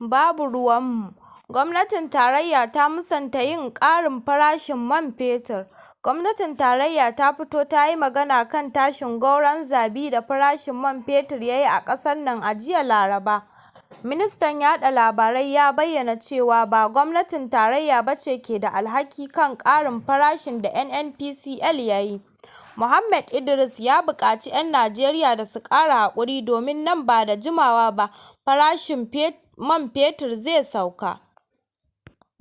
Babu ruwanmu. Gwamnatin tarayya ta musanta yin ƙarin farashin man fetur. Gwamnatin tarayya ta fito ta yi magana kan tashin gwauron zabi da farashin man fetur ya yi a ƙasar nan a jiya Laraba. Ministan yaɗa labarai ya bayyana cewa ba gwamnatin tarayya ba ce ke da alhaki kan ƙarin farashin da NNPCL ya yi. Mohammed Idris ya buƙaci 'yan Najeriya da su ƙara haƙuri domin nan ba da jimawa ba farashin man fetur zai sauka.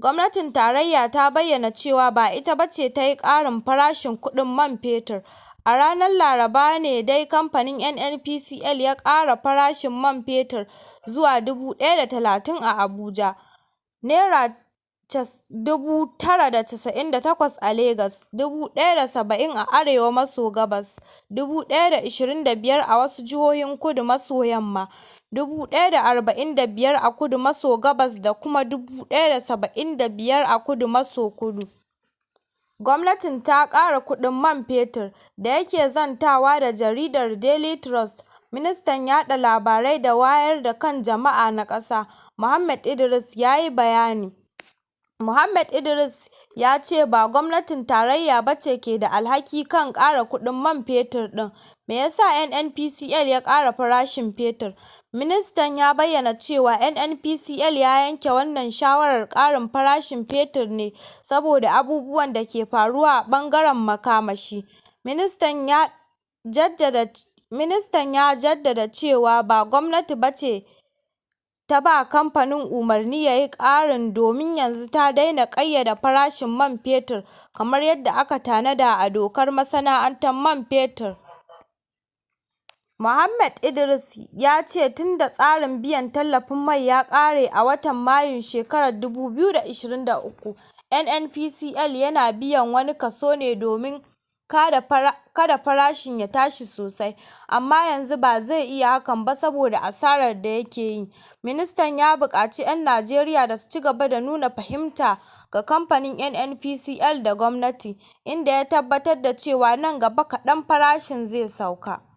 Gwamnatin tarayya ta bayyana cewa ba ita ba ce ta yi ƙarin farashin kuɗin man fetur. A ranar Laraba ne dai kamfanin NNPCL ya ƙara farashin man fetur zuwa N1,030 a Abuja, N998 a Legas, N1,070 a Arewa maso gabas, N1,025 a wasu jihohin Kudu maso yamma, N1,045 a Kudu maso gabas da kuma N1,075 a Kudu maso kudu. Gwamnatin ta ƙara kuɗin man fetur. Da yake zantawa da jaridar Daily Trust, ministan yaɗa labarai da wayar da kan jama'a na ƙasa, Mohammed Idris ya yi bayani. Mohammed Idris ya ce ba gwamnatin tarayya ba ce ke da alhaki kan ƙara kuɗin man fetur ɗin. Me ya sa NNPCL ya ƙara farashin fetur? Ministan ya bayyana cewa NNPCL ya yanke wannan shawarar ƙarin farashin fetur ne saboda abubuwan da ke faruwa a ɓangaren makamashi. Ministan ya jaddada cewa ba gwamnati ba ce ta ba kamfanin umarni ya yi ƙarin domin yanzu ta daina ƙayyade farashin man fetur kamar yadda aka tanada a dokar masana'antar man fetur. Mohammed Idris ya ce tun da tsarin biyan tallafin mai ya ƙare a watan Mayun shekarar 2023, NNPCL yana biyan wani kaso ne domin kada farashin ya tashi sosai, amma yanzu ba zai iya hakan ba saboda asarar da yake yi. Ministan ya buƙaci 'yan Najeriya da su ci gaba da nuna fahimta ga kamfanin NNPCL da gwamnati, inda ya tabbatar da cewa nan gaba kaɗan farashin zai sauka.